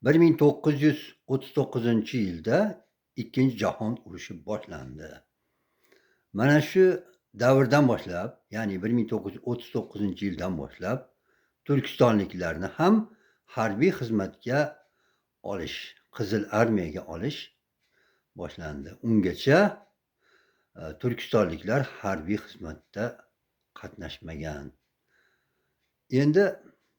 1939-yilda Ikkinchi jahon urushi boshlandi. Mana shu davrdan boshlab, ya'ni 1939-yildan boshlab turkistonliklarni ham harbiy xizmatga olish, Qizil armiyaga olish boshlandi. Ungacha turkistonliklar harbiy xizmatda qatnashmagan. Endi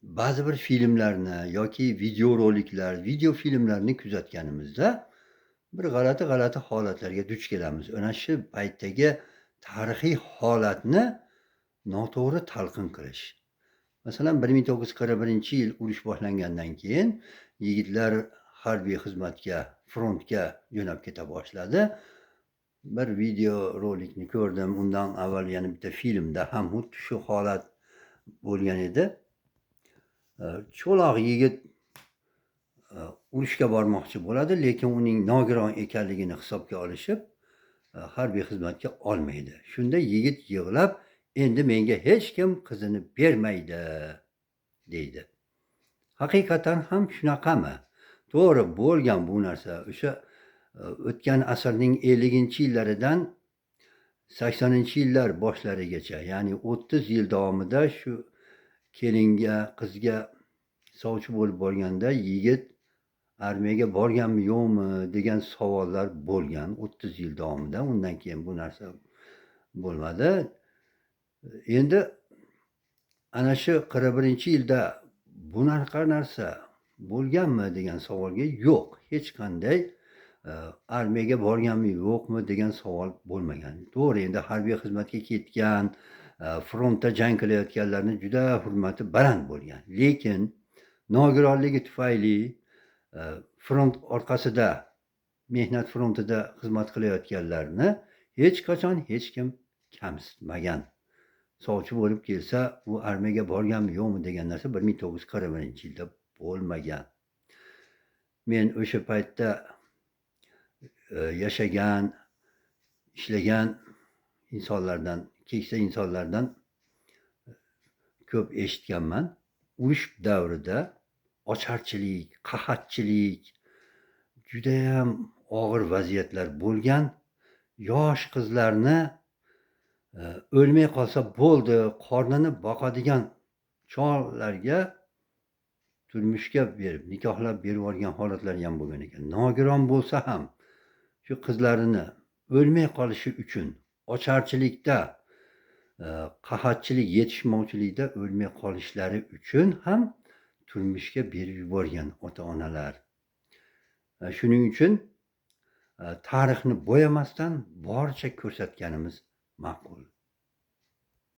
ba'zi bir filmlarni yoki videoroliklar, videofilmlarni kuzatganimizda bir g'alati-g'alati holatlarga duch kelamiz. Ana shu paytdagi tarixiy holatni noto'g'ri talqin qilish. Masalan, 1941-yil urush boshlangandan keyin yigitlar harbiy xizmatga, frontga jo'nab keta boshladi. Bir videorolikni ko'rdim. Undan avval yana bitta filmda ham xuddi shu holat bo'lgan edi. Cho'loq yigit urushga bormoqchi bo'ladi, lekin uning nogiron ekanligini hisobga olishib, harbiy xizmatga olmaydi. Shunda yigit yig'lab, "Endi menga hech kim qizini bermaydi", deydi. Haqiqatan ham shunaqami? To'g'ri, bo'lgan bu narsa. O'sha o'tgan asrning 50-yillaridan 80-yillar boshlarigacha, ya'ni 30 yil davomida shu kelinga, qizga sovchi bo'lib borganda yigit armiyaga borganmi, yo'qmi degan savollar bo'lgan 30 yil davomida. Undan keyin bu narsa bo'lmadi. Endi ana shu 41-yilda bunaqa narsa bo'lganmi degan savolga yo'q, hech qanday armiyaga borganmi, yo'qmi degan savol bo'lmagan. To'g'ri, endi harbiy xizmatga ketgan, frontda jang qilayotganlarni juda hurmati baland bo'lgan. Lekin nogironligi tufayli front orqasida, mehnat frontida xizmat qilayotganlarni hech qachon hech kim kamsitmagan. Sovchi bo'lib kelsa, u armiyaga borganmi, yo'qmi degan narsa 1941-yilda bo'lmagan. Men o'sha paytda yashagan, ishlagan insonlardan, keksa insonlardan ko'p eshitganman. Urush davrida ocharchilik, qahatchilik, judayam og'ir vaziyatlar bo'lgan. Yosh qizlarni o'lmay qolsa bo'ldi, qornini boqadigan chollarga turmushga berib, nikohlab berib yuborgan holatlari ham bo'lgan ekan. Nogiron bo'lsa ham shu qizlarini o'lmay qolishi uchun ocharchilikda, qahatchilik, yetishmovchilikda o'lmay qolishlari uchun ham turmushga berib yuborgan ota-onalar. Shuning uchun tarixni bo'yamasdan boricha ko'rsatganimiz ma'qul.